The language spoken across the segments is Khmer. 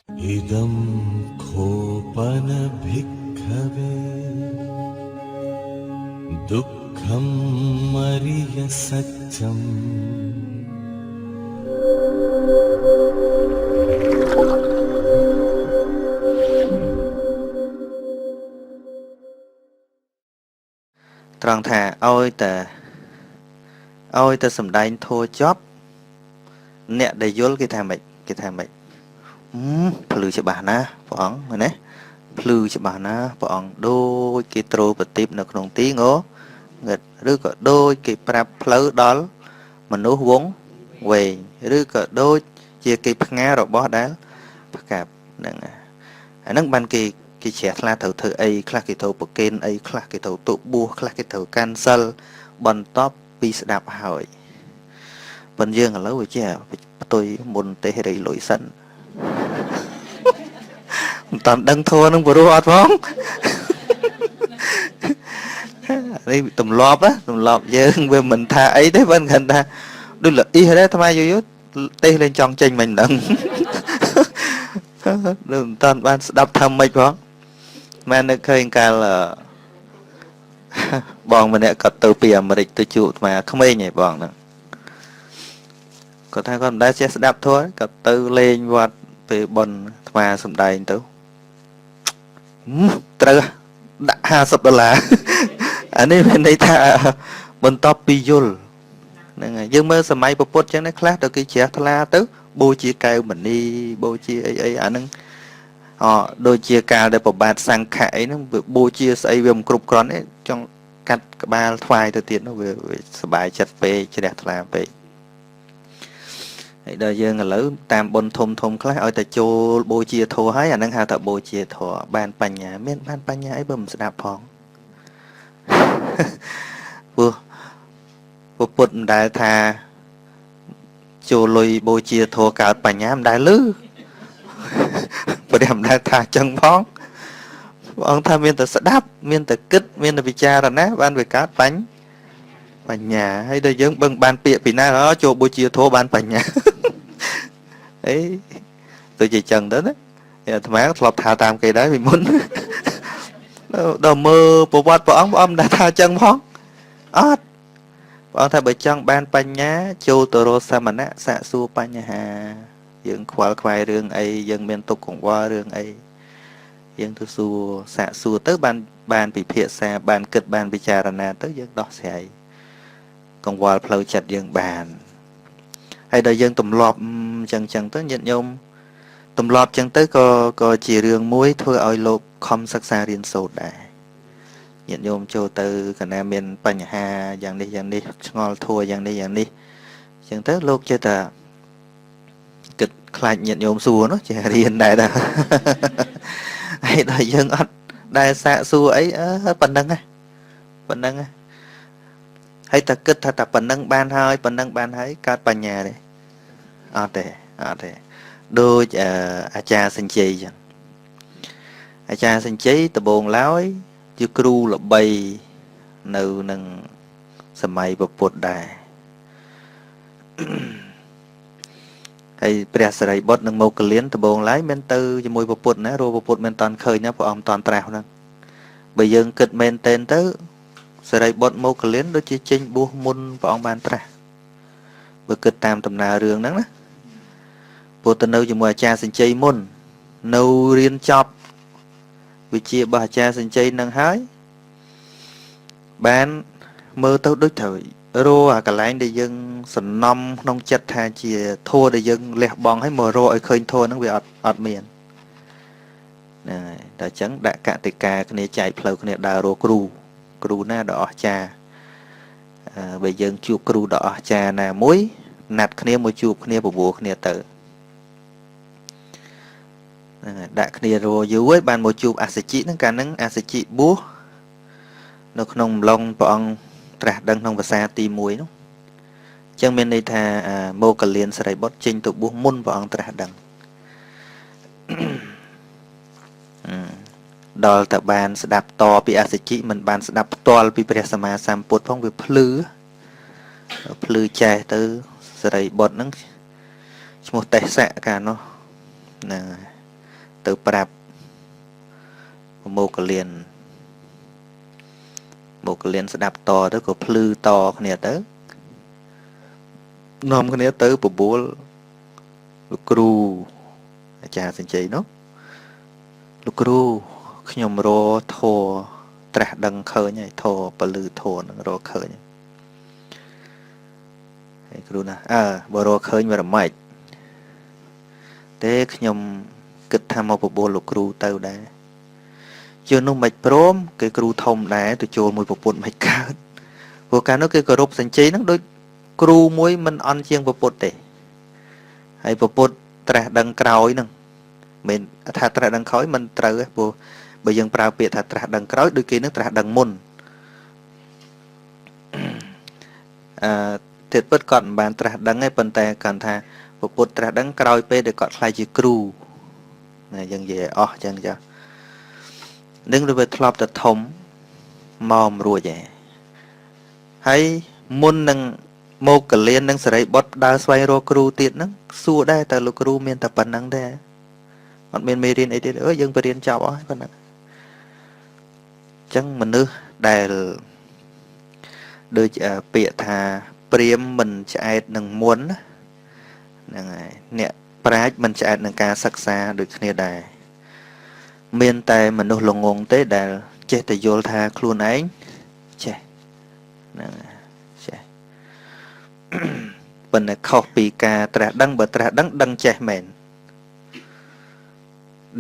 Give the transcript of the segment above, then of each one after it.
ඉදම් කෝපන භික්ඛවේ දුක්ඛම් අරිය සත්‍යම්. ត្រង់ថាឲ្យតែឲ្យតែសំដែងធោចប់អ្នកដែលយល់គេថាម៉េចគេថាម៉េចភ្លឺច្បាស់ណាស់ព្រះអង្គមែនទេភ្លឺច្បាស់ណាស់ព្រះអង្គដូចគេទ្រប្រទីបនៅក្នុងទីងងឹតឬក៏ដូចគេប្រាប់ផ្លូវដល់មនុស្សវងវែងឬក៏ដូចជាគេផ្ងារបស់ដែលផ្កាប់ហ្នឹងអាហ្នឹងបានគេគេជ្រះថ្លាត្រូវធ្វើអីខ្លះគេត្រូវប្រគេនអីខ្លះគេត្រូវទុបួសខ្លះគេត្រូវកាន់សិលបន្ទាប់ពីស្ដាប់ហើយប៉ុន្តែយើងឥឡូវវាជាផ្ទុយមុនទេសរីលុយសិនមិនតាន់ដឹងធัวនឹងព្រោះអត់ផងនេះទម្លាប់ទម្លាប់យើងវាមិនថាអីទេបើគ្រាន់ថាដូចលអ៊ីដែរអាត្មាយូរយូរទេសលេងចង់ចេញមិនដឹងដូចមិនតាន់បានស្ដាប់ថាម៉េចផងមែននឹកឃើញកាលបងម្នាក់គាត់ទៅពីអាមេរិកទៅជួបអាត្មាក្មេងឯងបងហ្នឹងគាត់ថាគាត់មិនដែលចេះស្ដាប់ធម៌គាត់ទៅលេងវត្តពេលបុណ្យអាត្មាសំដែងទៅត្រូវដាក់50ដុល្លារអានេះមានន័យថាបន្ទាប់ពីយល់ហ្នឹងហើយយើងមើលសម័យពុទ្ធចឹងណាខ្លះទៅគេជ្រះថ្លាទៅបូជាកែវមณีបូជាអីអីអាហ្នឹងអដូចជាកាលដែលប្របាទសង្ឃៈអីហ្នឹងវាបូជាស្អីវាមិនគ្រប់គ្រាន់ទេចង់កាត់ក្បាលថ្វាយទៅទៀតនោះវាសบายចិត្តពេកជ្រះថ្លាពេកហើយដល់យើងឥឡូវតាមបុណ្យធំធំខ្លះឲ្យតែចូលបូជាធម៌ហើយអាហ្នឹងហៅថាបូជាធម៌បានបញ្ញាមានបានបញ្ញាអីបើមិនស្ដាប់ផងព្រោះពុទ្ធមិនដែលថាចូលលុយបូជាធម៌កើតបញ្ញាមិនដែលលឺព្រះមិនដែលថាចឹងផងព្រះអង្គថាមានតែស្ដាប់មានតែគិតមានតែពិចារណាបានវាកើតបញ្ញាហើយដល់យើងបឹងបានពាក្យពីណាចូលបូជាធម៌បានបញ្ញាអីទៅជាចឹងទៅណាអាត្មាធ្លាប់ថាតាមគេដែរពីមុនដល់មើលប្រវត្តិព្រះអង្គព្រះអង្គមិនដែលថាចឹងផងអត់ព្រះអង្គថាបើចង់បានបញ្ញាចូលទៅរកសមណៈសាកសួរបញ្ហាយើងខ្វល់ខ្វាយរឿងអីយើងមានទុក្ខកង្វល់រឿងអីយើងទៅសួរសាកសួរទៅបានពិភាក្សាបានគិតបានពិចារណាទៅយើងដោះស្រាយកង្វល់ផ្លូវចិត្តយើងបានហើយដល់យើងទម្លាប់ចឹងចឹងទៅញាតិញោមទម្លាប់ចឹងទៅក៏ជារឿងមួយធ្វើឲ្យលោកខំសិក្សារៀនសូត្រដែរញាតិញោមចូលទៅកាលណាមានបញ្ហាយ៉ាងនេះយ៉ាងនេះឆ្ងល់ធัวយ៉ាងនេះយ៉ាងនេះចឹងទៅលោកចេះតែគិតខ្លាចញាតិញោមសួរនោះចេះរៀនដែរដែរហើយដល់យើងអត់ដែលសាកសួរអីប៉ុណ្ណឹងណាប៉ុណ្ណឹងណាហើយតែគិតថាតែប៉ុណ្ណឹងបានហើយប៉ុណ្ណឹងបានហើយកើតបញ្ញាទេអត់ទេអត់ទេដូចអាចារ្យសញ្ជ័យចឹងអាចារ្យសញ្ជ័យដំបូងឡើយជាគ្រូល្បីនៅនឹងសម័យពុទ្ធដែរហើយព្រះសិរីបុត្រនិងមោគលានដំបូងឡើយមិនទៅជាមួយពុទ្ធណារកពុទ្ធមិនតាន់ឃើញណាព្រះអង្គតាន់ត្រាស់ហ្នឹងបើយើងគិតមែនទែនទៅសិរីបុត្រមោគលានដូចជាចេញបួសមុនព្រះអង្គបានត្រាស់បើគិតតាមដំណើររឿងហ្នឹងណាព្រោះទៅនៅជាមួយអាចារ្យសញ្ជ័យមុននៅរៀនចប់វិជ្ជារបស់អាចារ្យសញ្ជ័យនឹងហើយបានមើលទៅដូចត្រូវរកអាកន្លែងដែលយើងសំណំក្នុងចិត្តថាជាធัวដែលយើងលះបង់ឲ្យមករកឲ្យឃើញធัวហ្នឹងវាអត់មានហ្នឹងហើយតែអញ្ចឹងដាក់កតិកាគ្នាចែកផ្លូវគ្នាដើររកគ្រូគ្រូណាដ៏អស្ចារ្យបើយើងជួបគ្រូដ៏អស្ចារ្យណាមួយណាត់គ្នាមកជួបគ្នាបបួលគ្នាទៅហ្នឹងហើយដាក់គ្នារយូរហើយបានមកជួបអសជិហ្នឹងកាលហ្នឹងអសជិបួសនៅក្នុងអំឡុងព្រះអង្គត្រាស់ដឹងក្នុងភាសាទី1នោះអញ្ចឹងមានន័យថាមោគលានសិរីបុត្រចេញទៅបួសមុនព្រះអង្គត្រាស់ដឹងដល់តែបានស្ដាប់តពីអសជិមិនបានស្ដាប់ផ្ទាល់ពីព្រះសម្មាសម្ពុទ្ធផងវាភ្លឺភ្លឺចេះទៅសិរីបុត្រហ្នឹងឈ្មោះទេសៈកាលនោះហ្នឹង ទៅប្រាប់មោគលានមោគលានស្ដាប់តទៅក៏ភ្លឺតគ្នាទៅនាំគ្នាទៅបបួលលោកគ្រូអាចារ្យសញ្ជ័យនោះលោកគ្រូខ្ញុំរកធម៌ត្រាស់ដឹងឃើញហើយធម៌ពលឺធម៌នឹងរកឃើញហើយគ្រូណាអើបើរកឃើញវារម៉េចទេខ្ញុំគិតថាមកបបួលលោកគ្រូទៅដែរជឿនោះមិនព្រមគេគ្រូធំដែរទៅចូលមួយប្រពន្ធមិនកើតព្រោះកាលនោះគេគោរពសញ្ជ័យហ្នឹងដូចគ្រូមួយមិនអន់ជាងប្រពន្ធទេហើយប្រពន្ធត្រាស់ដឹងក្រោយហ្នឹងមិនថាត្រាស់ដឹងក្រោយមិនត្រូវទេព្រោះបើយើងប្រើពាក្យថាត្រាស់ដឹងក្រោយដូចគេនឹងត្រាស់ដឹងមុនអឺទៀតពិតគាត់មិនបានត្រាស់ដឹងទេប៉ុន្តែគាត់ថាប្រពន្ធត្រាស់ដឹងក្រោយពេលដែលគាត់ខ្លាយជាគ្រូណាយើងនិយាយអស់អញ្ចឹងចានឹងវាធ្លាប់តែធំមកមិនរួចទេហើយមុននឹងមកកលៀននិងសរិបុត្រដើរស្វែងរកគ្រូទៀតហ្នឹងសួរដែរតើលោកគ្រូមានតែប៉ុណ្្នឹងទេអត់មានមេរៀនអីទៀតអើយើងទៅរៀនចប់អស់ហើយប៉ុណ្ណឹងអញ្ចឹងមនុស្សដែលដូចពាក្យថាព្រាមមិនឆ្អែតនឹងមុនហ្នឹងហើយអ្នកប្រាជ្ញមិនឆ្អែតនឹងការសិក្សាដូចគ្នាដែរមានតែមនុស្សល្ងងទេដែលចេះតែយល់ថាខ្លួនឯងចេះហ្នឹងចេះប៉ុន្តែខុសពីការត្រាស់ដឹងបើត្រាស់ដឹងដឹងចេះមែន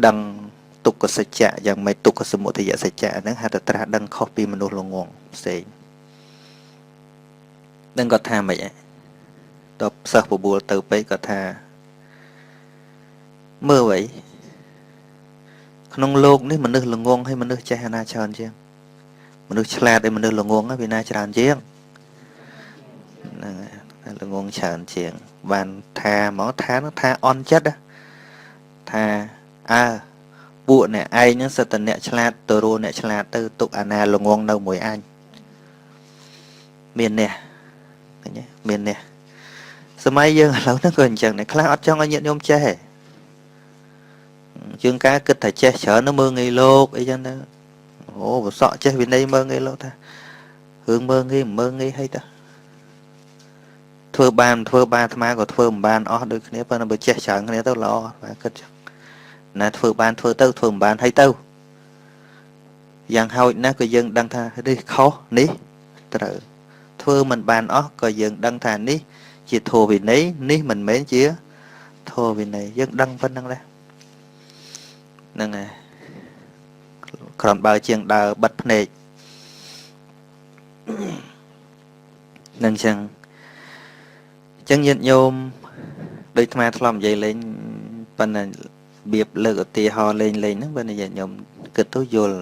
ដឹងទុក្ខសច្ចៈយ៉ាងម៉េចទុក្ខសមុទយសច្ចៈហ្នឹងហៅថាត្រាស់ដឹងខុសពីមនុស្សល្ងងផ្សេងនឹងគាត់ថាម៉េចដល់សិស្សបបួលទៅពេកគាត់ថាមើលអីក្នុងโลกនេះមនុស្សល្ងងហើយមនុស្សចេះអាណាច្រើនជាងមនុស្សឆ្លាតហើយមនុស្សល្ងងវាណាច្រើនជាងហ្នឹងហើយល្ងងច្រើនជាងបានថាហ្មងថានឹងថាអន់ចិត្តថាអើពួកអ្នកឯងហ្នឹងសិតតែអ្នកឆ្លាតទៅរកអ្នកឆ្លាតទៅទុកអាណាល្ងងនៅមួយអញមានអ្នកឃើញទេមានអ្នកសម័យយើងឥឡូវហ្នឹងក៏អញ្ចឹងដែរខ្លះអត់ចង់ឲ្យញាតិញោមចេះទេជាងការគិតថាចេះច្រើនទៅមើងងាយលោកអីចឹងទៅអូបសក់ចេះវិន័យមើងងាយលោកថារឿងមើងងាយមិនមើងងាយហីតាធ្វើបានធ្វើបានអាត្មាក៏ធ្វើមិនបានអស់ដូចគ្នាប៉ុន្តែបើចេះច្រើនគ្នាទៅល្អបាទគិតចឹងណាធ្វើបានធ្វើទៅធ្វើមិនបានហីទៅយ៉ាងហោចណាស់ក៏យើងដឹងថានេះខុសនេះត្រូវធ្វើមិនបានអស់ក៏យើងដឹងថានេះជាធម៌វិន័យនេះមិនមែនជាធម៌វិន័យយើងដឹងប៉ុណ្្នឹងដែរហ្នឹងហើយក្រំបើជាងដើរបិទភ្នែកនឹងចឹងចឹងញាតិញោមដូចអាត្មាធ្លាប់និយាយលេងប៉ុន្តែរបៀបលើកឧទាហរណ៍លេងលេងហ្នឹងបើញាតិញោមគិតទៅយល់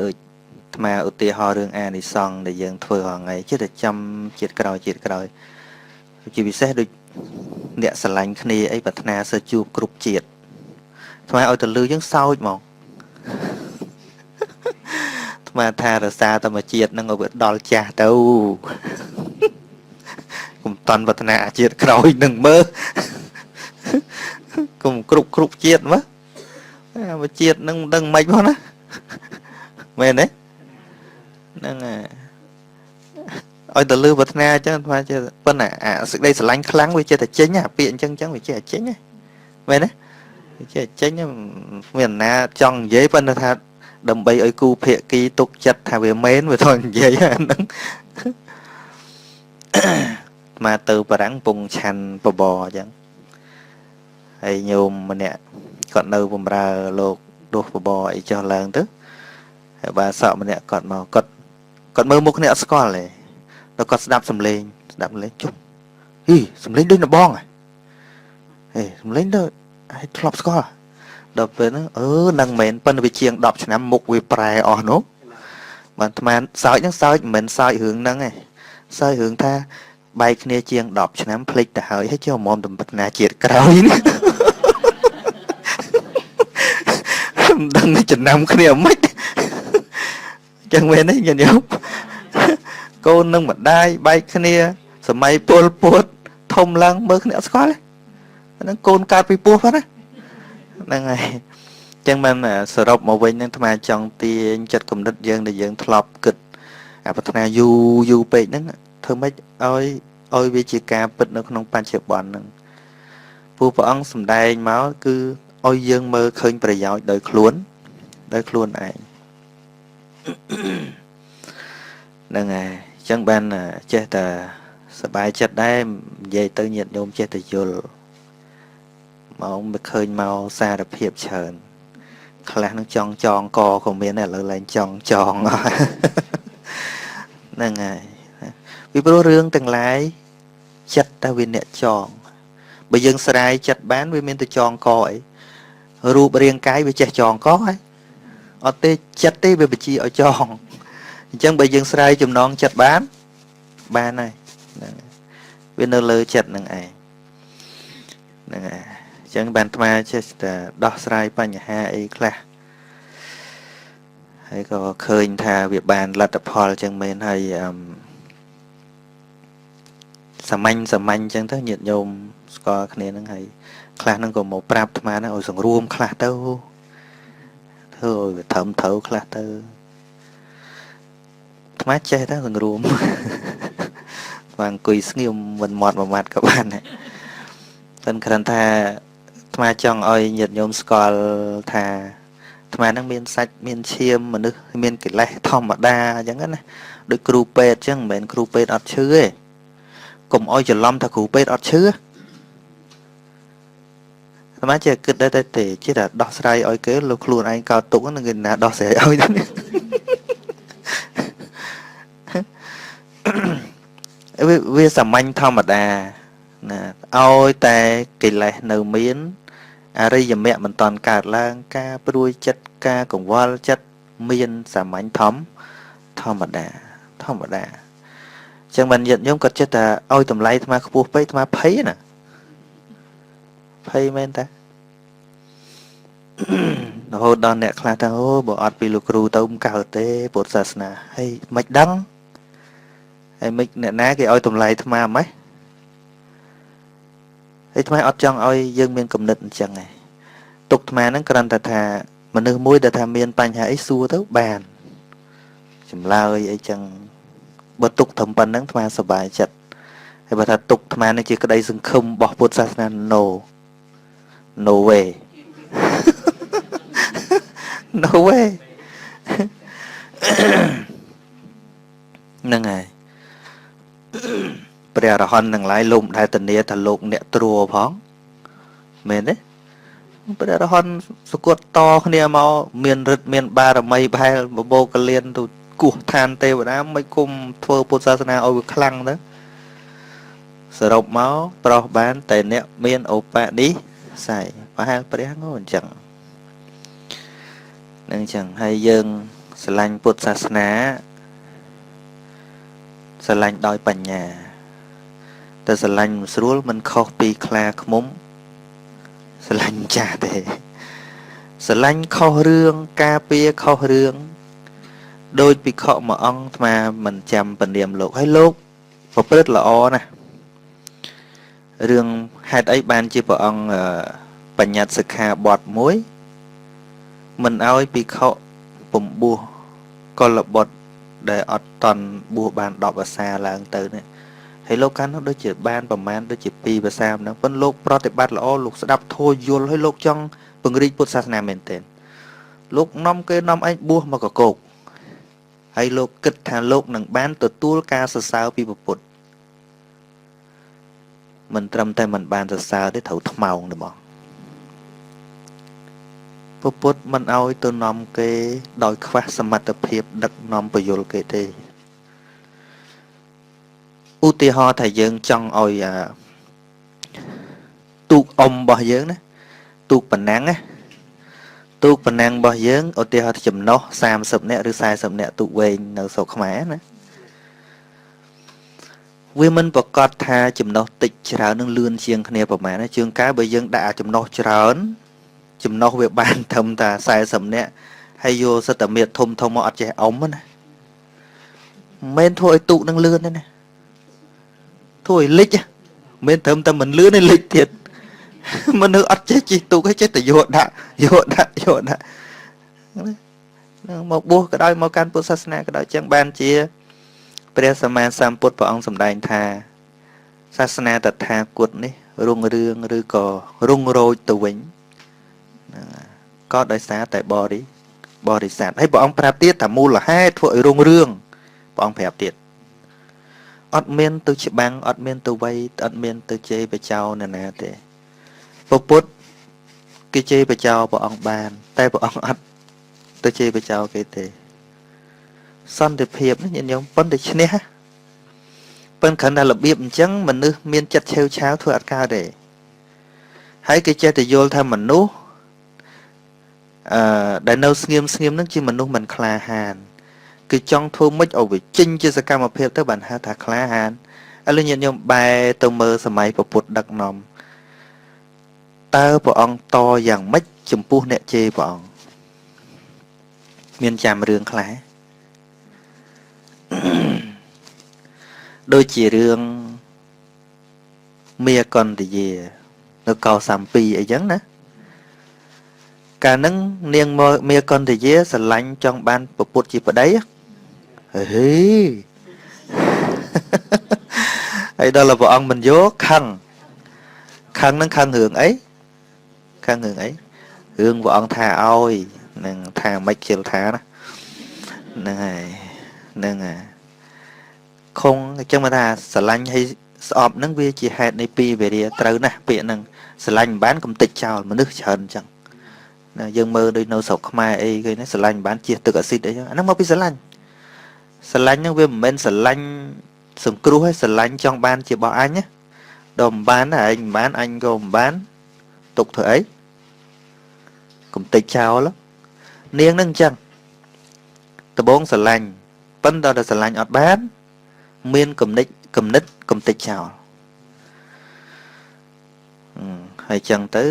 ដូចអាត្មាឧទាហរណ៍រឿងអានិសង្សដែលយើងធ្វើរាល់ថ្ងៃចិត្តតែចាំជាតិក្រោយជាតិក្រោយជាពិសេសដូចអ្នកស្រឡាញ់គ្នាអីប្រាថ្នាសើជួបគ្រប់ជាតិអាត្មាឲ្យទៅលឺយើងសោចហ្មងអាត្មាថារសាធម្មជាតិនឹងឲ្យវាដល់ចាស់ទៅកុំតន់ប្រាថ្នាជាតិក្រោយនឹងមើលកុំគ្រប់គ្រប់ជាតិមើលអាជាតិនឹងមិនដឹងមិនផងណាមែនទេហ្នឹងហើយឲ្យទៅលឺប្រាថ្នាអញ្ចឹងអាត្មាចេះប៉ុន្តែអាសេចក្តីស្រឡាញ់ខ្លាំងវាចេះតែចេញអាពាក្យអញ្ចឹងអញ្ចឹងវាចេះតែចេញមែនទេវាចេះចេញមានណាចង់និយាយប៉ុន្តែថាដើម្បីឲ្យគូភាគីទុកចិត្តថាវាមែនវាថយនិយាយអាហ្នឹងមកទៅបារាំងពងឆាន់បបរអញ្ចឹងហើយញោមម្នាក់គាត់នៅបំរើលោកដុសបបរអីចុះឡើងទៅហើយបាសក់ម្នាក់គាត់មកគាត់មើលមុខគ្នាអត់ស្គាល់ទេដល់គាត់ស្ដាប់សំឡេងស្ដាប់សំឡេងជុំហីសំឡេងដូចនបងហេសំឡេងទៅឲ្យធ្លាប់ស្គាល់ដល់ពេលហ្នឹងអឺនឹងមែនប៉ុន្តែវាជាង10ឆ្នាំមុខវាប្រែអស់នោះបានអាត្មាសើចហ្នឹងសើចមិនមែនសើចរឿងហ្នឹងទេសើចរឿងថាបែកគ្នាជាង10ឆ្នាំភ្លេចទៅហើយហើយចូលមុំតំប្រាថ្នាជាតិក្រោយនេះមិនដឹងចំណាំគ្នាមិនចឹងមែនទេញាតិញោមកូននឹងម្ដាយបែកគ្នាសម័យពលពតធំឡើងមើលគ្នាអត់ស្គាល់ទេហ្នឹងកូនកើតពីពោះផងណា ហ្នឹងហើយអញ្ចឹងបានសរុបមកវិញហ្នឹងអាត្មាចង់ទាញចិត្តគំនិតយើងដែលយើងធ្លាប់គិតអាប្រាថ្នាយូរយូរពេកហ្នឹងធ្វើម៉េចឲ្យវាជាការពិតនៅក្នុងបច្ចុប្បន្នហ្នឹងព្រោះព្រះអង្គសម្ដែងមកគឺឲ្យយើងមើលឃើញប្រយោជន៍ដោយខ្លួនដោយខ្លួនឯងហ្នឹងហើយអញ្ចឹងបានចេះតែសบายចិត្តដែរនិយាយទៅញាតិញោមចេះតែយល់មកមិនឃើញមកសារភាពច្រើនខ្លះនឹងចង់ចងកក៏មានដែរឥឡូវឡើងចង់ចងហ្នឹងហើយពីព្រោះរឿងទាំងឡាយចិត្តតែវាអ្នកចងបើយើងស្រាយចិត្តបានវាមានតែចងកអីរូបរាងកាយវាចេះចងកហើយអត់ទេចិត្តទេវាបញ្ជាឲ្យចងអញ្ចឹងបើយើងស្រាយចំណងចិត្តបានបានហើយហ្នឹងវានៅលើចិត្តនឹងឯងហ្នឹងហើយអញ្ចឹងបានអាត្មាចេះតែដោះស្រាយបញ្ហាអីខ្លះហើយក៏ឃើញថាវាបានលទ្ធផលអញ្ចឹងមែនហើយអឺសាមញ្ញសាមញ្ញអញ្ចឹងទៅញាតិញោមស្គាល់គ្នាហ្នឹងហើយខ្លះហ្នឹងក៏មកប្រាប់អាត្មាហ្នឹងឲ្យសង្រួមខ្លះទៅធ្វើឲ្យវាត្រឹមត្រូវខ្លះទៅអាត្មាចេះតែសង្រួម បាទអង្គុយស្ងៀមមិនមាត់មួយម៉ាត់ក៏បានដែរប៉ុន្តែគ្រាន់ថាអាត្មាចង់ឲ្យញាតិញោមស្គាល់ថាអាត្មាហ្នឹងមានសាច់មានឈាមមនុស្សមានកិលេសធម្មតាអញ្ចឹងណាដូចគ្រូពេទ្យអញ្ចឹងមិនមែនគ្រូពេទ្យអត់ឈឺទេកុំឲ្យច្រឡំថាគ្រូពេទ្យអត់ឈឺអាត្មាចេះគិតដែរតែទេចេះតែដោះស្រាយឲ្យគេលោកខ្លួនឯងកើតទុកហ្នឹងគេណាដោះស្រាយឲ្យទៅវាសាមញ្ញធម្មតាណាឲ្យតែកិលេសនៅមានអរិយមគ្គមិនតាន់កើតឡើងការព្រួយចិត្តការកង្វល់ចិត្តមានសាមញ្ញធម្មតាធម្មតាអញ្ចឹងបានញាតិញោមគាត់ចេះតែឲ្យតម្លៃអាត្មាខ្ពស់ពេកអាត្មាភ័យណាភ័យមែនតារហូតដល់អ្នកខ្លះថាអូបើអត់ពីលោកគ្រូទៅមិនកើតទេពុទ្ធសាសនាហើយមិនដឹងហើយមិនអ្នកណាគេឲ្យតម្លៃអាត្មាម៉េចហើយអាត្មាអត់ចង់ឲ្យយើងមានគំនិតអញ្ចឹងឯងទុកអាត្មាហ្នឹងគ្រាន់តែថាមនុស្សមួយដែលថាមានបញ្ហាអីសួរទៅបានចម្លើយអីចឹងបើទុកត្រឹមប៉ុណ្្នឹងអាត្មាសប្បាយចិត្តហើយបើថាទុកអាត្មានេះជាក្តីសង្ឃឹមរបស់ពុទ្ធសាសនា no no way no way ហ្នឹងហើយព្រះអរហន្តទាំងឡាយលោកមិនដែលធានាថាលោកអ្នកត្រួផងមែនទេព្រះអរហន្តសគត់តគ្នាមកមានរិទ្ធមានបារមីប្រហែលបបោកលៀនទៅគោះឋានទេវតាមិនគុំធ្វើពុទ្ធសាសនាឲ្យវាខ្លាំងទៅសរុបមកប្រុសបានតែអ្នកមានឧបនិស្ស័យប្រហែលព្រះងអញ្ចឹងនឹងអញ្ចឹងហើយយើងស្រឡាញ់ពុទ្ធសាសនាស្រឡាញ់ដោយបញ្ញាតែស្រឡាញ់មិនស្រួលមិនខុសពីខ្លាឃ្មុំស្រឡាញ់ចាស់ទេស្រឡាញ់ខុសរឿងការពារខុសរឿងដោយភិក្ខុមួយអង្គអាត្មាមិនចាំពនាមលោកហើយលោកប្រព្រឹត្តល្អណាស់រឿងហេតុអីបានជាព្រះអង្គបញ្ញត្តិសិក្ខាបទមួយមិនឲ្យភិក្ខុពំបួសកុលបុត្រដែលអត់តន់បួសបាន10វស្សាឡើងទៅនេះហើយលោកកាលនោះដូចជាបានប្រមាណដូចជា2វស្សាហ្នឹងប៉ុន្តែលោកប្រតិបត្តិល្អលោកស្ដាប់ធម៌យល់ហើយលោកចង់ពង្រីកពុទ្ធសាសនាមែនទែនលោកនាំគេនាំឯងបួសមកកកោកហើយលោកគិតថាលោកនឹងបានទទួលការសរសើរពីព្រះពុទ្ធមិនត្រឹមតែមិនបានសរសើរទេត្រូវថ្មោងទេបងព្រះពុទ្ធមិនឲ្យទៅនាំគេដោយខ្វះសមត្ថភាពដឹកនាំពយល់គេទេឧទាហរណ៍ថាយើងចង់ឲ្យទូកអុំរបស់យើងណាទូកប៉ុណ្ណឹងណាទូកប៉ុណ្ណឹងរបស់យើងឧទាហរណ៍ចំណុះ30នាក់ឬ40នាក់ទូកវែងនៅស្រុកខ្មែរណាវាមិនប្រកាសថាចំណុះតិចច្រើននឹងលឿនជាងគ្នាប្រហែលណាជាងកាលបើយើងដាក់ចំណុះច្រើនចំណុះវាបានត្រឹមតែ40នាក់ហើយយកសិតតែមៀតធំធំមកអត់ចេះអុំណាមិនមែនធ្វើឲ្យទូកនឹងលឿនទេណាធ្វើឲ្យលិចមិនត្រឹមតែមិនលឿនទេលិចទៀត មនុស្សអត់ចេះជិះទូកទេចេះតែយកដាក់យកដាក់យកដាក់មកបួសក៏ដោយមកកាន់ពុទ្ធសាសនាក៏ដោយចឹងបានជាព្រះសម្មាសម្ពុទ្ធព្រះអង្គសម្ដែងថាសាសនាតថាគតនេះរុងរឿងឬក៏រុងរោចទៅវិញហ្នឹងក៏ដោយសារតែបរិស័ទហើយព្រះអង្គប្រាប់ទៀតថាមូលហេតុធ្វើឲ្យរុងរឿងព្រះអង្គប្រាប់ទៀតអត់មានទៅច្បាំងអត់មានទៅវៃអត់មានទៅជេរបចោនរណាទេព្រះពុទ្ធគេជេរបចោព្រះអង្គបានតែព្រះអង្គអត់ទៅជេរបចោគេទេសន្តិភាពនេះញាតិញោមប៉ុន្តែឈ្នះប៉ុន្តែគ្រាន់តែរបៀបអញ្ចឹងមនុស្សមានចិត្តឆេវឆាវធ្វើអត់កើតទេហើយគេចេះតែយល់ថាមនុស្សដែលនៅស្ងៀមស្ងៀមនឹងជាមនុស្សមិនក្លាហានគឺចង់ធ្វើម៉េចឲ្យវាចេញជាសកម្មភាពទៅបានហៅថាក្លាហានឥឡូវញាតិញោមបែរទៅមើលសម័យព្រះពុទ្ធដឹកនាំតើព្រះអង្គតយ៉ាងម៉េចចំពោះអ្នកជេរព្រះអង្គមានចាំរឿងខ្លះដូចជារឿងមាកន្តយានៅកោ32អីចឹងណាកាលហ្នឹងនាងមាកន្តយាស្រឡាញ់ចង់បានប្រពន្ធជាប្តីហេហើយដល់ព្រះអង្គមិនយកខឹងខឹងហ្នឹងខឹងរឿងអីខឹងរឿងអីរឿងព្រះអង្គថាឲ្យនឹងថាមិនខ្ជិលថាណាហ្នឹងហើយហ្នឹងហើយខុងអញ្ចឹងមកថាស្រឡាញ់ឲ្យស្អប់ហ្នឹងវាជាហេតុនៃពីវេរាត្រូវណាស់ពាក្យហ្នឹងស្រឡាញ់មិនបានកំតិចចោលមនុស្សច្រើនអញ្ចឹងណាយើងមើលដូចនៅស្រុកខ្មែរអីគេណាស្រឡាញ់មិនបានជះទឹកអាស៊ីតអីចឹងអាហ្នឹងមកពីស្រឡាញ់ស្រឡាញ់ហ្នឹងវាមិនមែនស្រឡាញ់សង្គ្រោះទេស្រឡាញ់ចង់បានជារបស់អញណាដល់មិនបានឯងមិនបានអញក៏មិនបានទុកធ្វើអីកំតិចចោលនាងហ្នឹងអញ្ចឹងដំបងស្រឡាញ់ប៉ុន្តែដល់ស្រឡាញ់អត់បានមានគំនិតកំតិចចោលហើយចឹងទៅ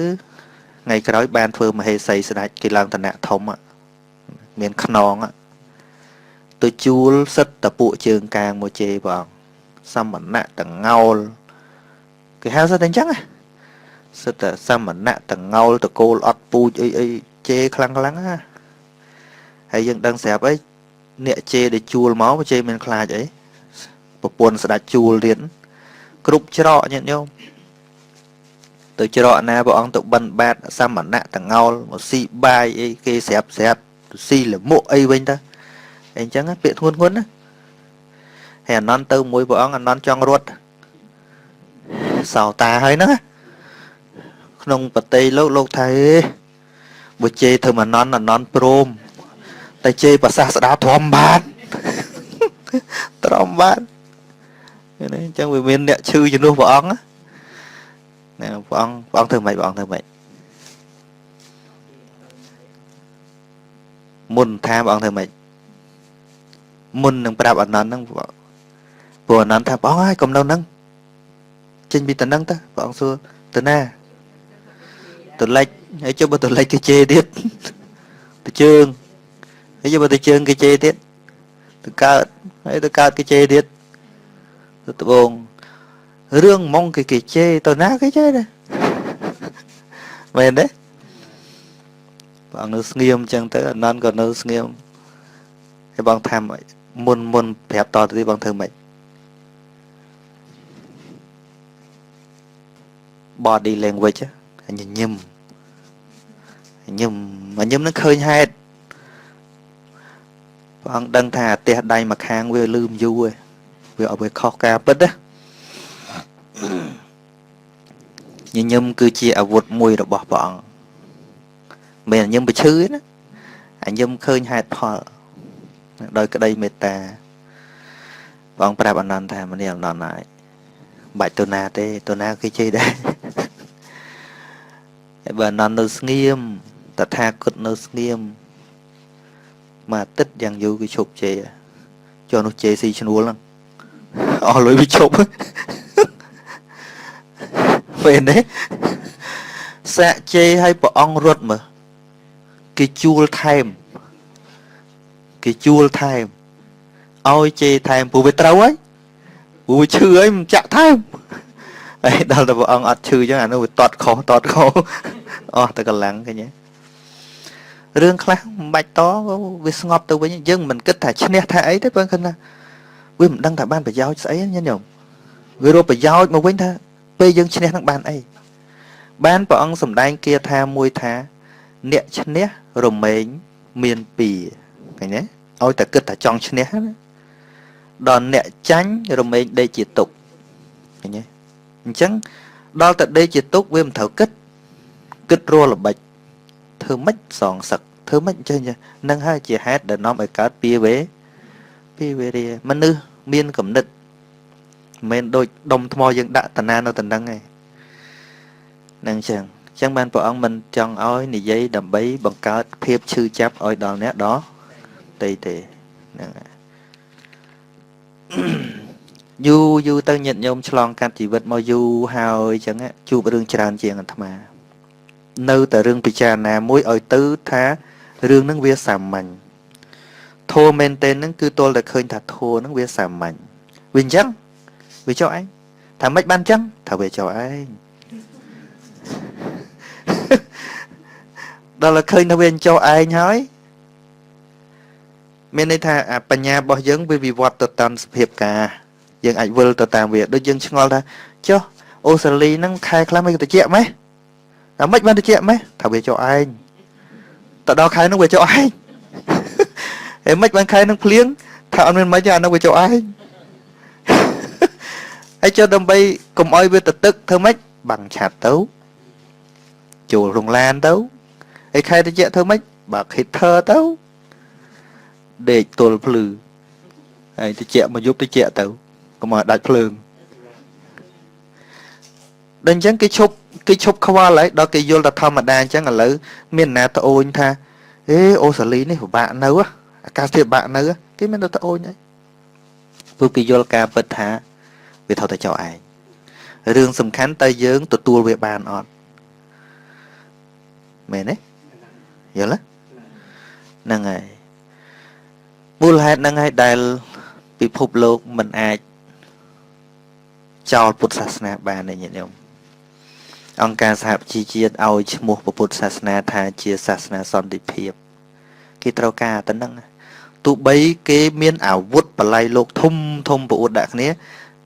ថ្ងៃក្រោយបានធ្វើមហេសីស្ដេចគេឡើងឋានៈធំមានខ្នងទៅជួលសិតតពួកជើងកាងមកជេរព្រះអង្គសមណៈតងោលគេហៅសិតតែអញ្ចឹងណាសិតតែសមណៈតងោលតកូលអត់ពូជអីអីជេរខ្លាំងខ្លាំងណាហើយយើងដឹងស្រាប់អីអ្នកជេរដែលជួលមកជេរមានខ្លាចអីប្រពន្ធស្ដេចជួលទៀតគ្រប់ច្រកញាតិញោមទៅច្រកណាព្រះអង្គទៅបិណ្ឌបាតសមណៈតងោលមកស៊ីបាយអីគេស្រាប់ស្រាប់ទៅស៊ីលមុខអីវិញទៅអីចឹងពាក្យធ្ងន់ធ្ងរណាហើយអានន្ទទៅមួយព្រះអង្គអានន្ទចង់រត់សោតាហើយហ្នឹងក្នុងប្រតិលោកលោកថាអេបើជេរធ្វើអានន្ទអានន្ទព្រមតែជេរប្រសាស្ដាធំបានត្រមបាននេះអញ្ចឹងវាមានអ្នកឈឺជំនួសព្រះអង្គណាព្រះអង្គព្រះអង្គធ្វើម៉េចព្រះអង្គធ្វើម៉េចមុនថាព្រះអង្គធ្វើម៉េចមុននឹងប្រាប់អានន្ទហ្នឹងព្រោះអានន្ទថាព្រះអង្គហើយកុំនៅហ្នឹងចេញពីតំណឹងទៅព្រះអង្គសួរទៅណាទៅលិចហើយចុះបើទៅលិចគេជេរទៀតទៅជើងហើយចុះបើទៅជើងគេជេរទៀតទៅកើតហើយទៅកើតគេជេរទៀតទៅត្បូងរឿងហ្មងគេជេរទៅណាគេជេរដែរមែនទេព្រះអង្គនៅស្ងៀមអញ្ចឹងទៅអានន្ទក៏នៅស្ងៀមហើយបងថាមុនមុនប្រាប់តទៅទៀតបងធ្វើម៉េច body language ញញឹមញឹមញឹមនឹងឃើញហេតុព្រះអង្គដឹងថាផ្ទះដៃមួយខាងវាលឺមយូរឯងវាអត់វាខុសការពិតណាញញឹមគឺជាអាវុធមួយរបស់ព្រះអង្គមិនញឹមប្រឈឺណាអញឹមឃើញហេតុផលដោយក្តីមេត្តាព្រះអង្គប្រាប់អានន្ទថាមនីអានន្ទហើយបាច់ទៅណាទេទៅណាគេជេរដែរហើយបើអានន្ទនៅស្ងៀមតថាគតនៅស្ងៀមមួយអាទិត្យយ៉ាងយូរគឺឈប់ជេរចុះនោះជេរស៊ីឈ្នួលហ្នឹងអស់លុយវាឈប់ពេលនេះសាក់ជេរឲ្យព្រះអង្គរត់មើលគេជួលថែមគេជួលថែមឲ្យជេរថែមព្រោះវាត្រូវហើយព្រោះវាឈឺហើយមិនចាក់ថែម ហើយដល់តែព្រះអង្គអត់ឈឺចឹងអានោះវាតតខុសតតខុសអស់តែកម្លាំងឃើញទេរឿងខ្លះមិនបាច់តវាស្ងប់ទៅវិញយើងមិនគិតថាឈ្នះថាអីទេព្រោះគិតថាវាមិនដឹងថាបានប្រយោជន៍ស្អីញាតិញោមវារកប្រយោជន៍មកវិញថាពេលយើងឈ្នះនឹងបានអីបានព្រះអង្គសម្ដែងគាថាមួយថាអ្នកឈ្នះរមែងមានពីរឃើញទេឲ្យតែគិតថាចង់ឈ្នះណាដល់អ្នកចាញ់រមែងដេកជាទុកឃើញទេអញ្ចឹងដល់តែដេកជាទុកវាមិនត្រូវគិតគិតរល្បិចធ្វើម៉េចសងសឹកធ្វើម៉េចអញ្ចឹងនឹងហើយជាហេតុដែលនាំឲ្យកើតពីវេពីវេរាមនុស្សមានគំនិតមិនមែនដូចដុំថ្មយើងដាក់តាណានៅតំណឹងឯងនឹងអញ្ចឹងអញ្ចឹងបានព្រះអង្គមិនចង់ឲ្យនិយាយដើម្បីបង្កើតភាពឈឺចាប់ឲ្យដល់អ្នកដទៃទេហ្នឹងហើយយូរយូរទៅញាតិញោមឆ្លងកាត់ជីវិតមកយូរហើយអញ្ចឹងជួបរឿងច្រើនជាងអាត្មានៅតែរឿងពិចារណាមួយឲ្យទៅថារឿងហ្នឹងវាសាមញ្ញធម៌មែនទែនហ្នឹងគឺទល់តែឃើញថាធម៌ហ្នឹងវាសាមញ្ញវាអញ្ចឹងវាចុះឯងថាម៉េចបានអញ្ចឹងថាវាចុះឯងដល់តែឃើញថាវាចុះឯងហើយមានន័យថាបញ្ញារបស់យើងវាវិវត្តទៅតាមសភាពការយើងអាចវិលទៅតាមវាដូចយើងឆ្ងល់ថាចុះអូស្ត្រាលីហ្នឹងខែខ្លះមិនតិចម៉េះតែមិនបានតិចម៉េះថាវាចុះឯងទៅដល់ខែហ្នឹងវាចុះឯងហើយមិនបានខែហ្នឹងភ្លៀងថាអត់មានមិនទេអាហ្នឹងវាចុះឯងហើយចុះដើម្បីកុំឲ្យវាទៅទឹកធ្វើម៉េចបាំងឆាត់ទៅចូលរងឡានទៅហើយខែតិចធ្វើម៉េចបើក heater ទៅដេកទល់ភ្លឺហើយតិចមកយប់តិចទៅកុំឲ្យដាច់ភ្លើងដល់អញ្ចឹងគេឈប់ខ្វល់ហើយដល់គេយល់ថាធម្មតាអញ្ចឹងឥឡូវមានណាត្អូញថាអេអូស្ត្រាលីនេះពិបាកនៅអាកាសធាតុពិបាកនៅគេមានតែត្អូញហើយព្រោះគេយល់ការពិតថាវាថតតែចោលឯងរឿងសំខាន់តើយើងទទួលវាបានអត់មែនទេយល់ទេហ្នឹងហើយមូលហេតុហ្នឹងហើយដែលពិភពលោកមិនអាចចោលពុទ្ធសាសនាបានទេញាតិញោមអង្គការសហប្រជាជាតិឲ្យឈ្មោះពុទ្ធសាសនាថាជាសាសនាសន្តិភាពគេត្រូវការតែហ្នឹងទោះបីគេមានអាវុធបល័យលោកធំធំប្រអួតដាក់គ្នា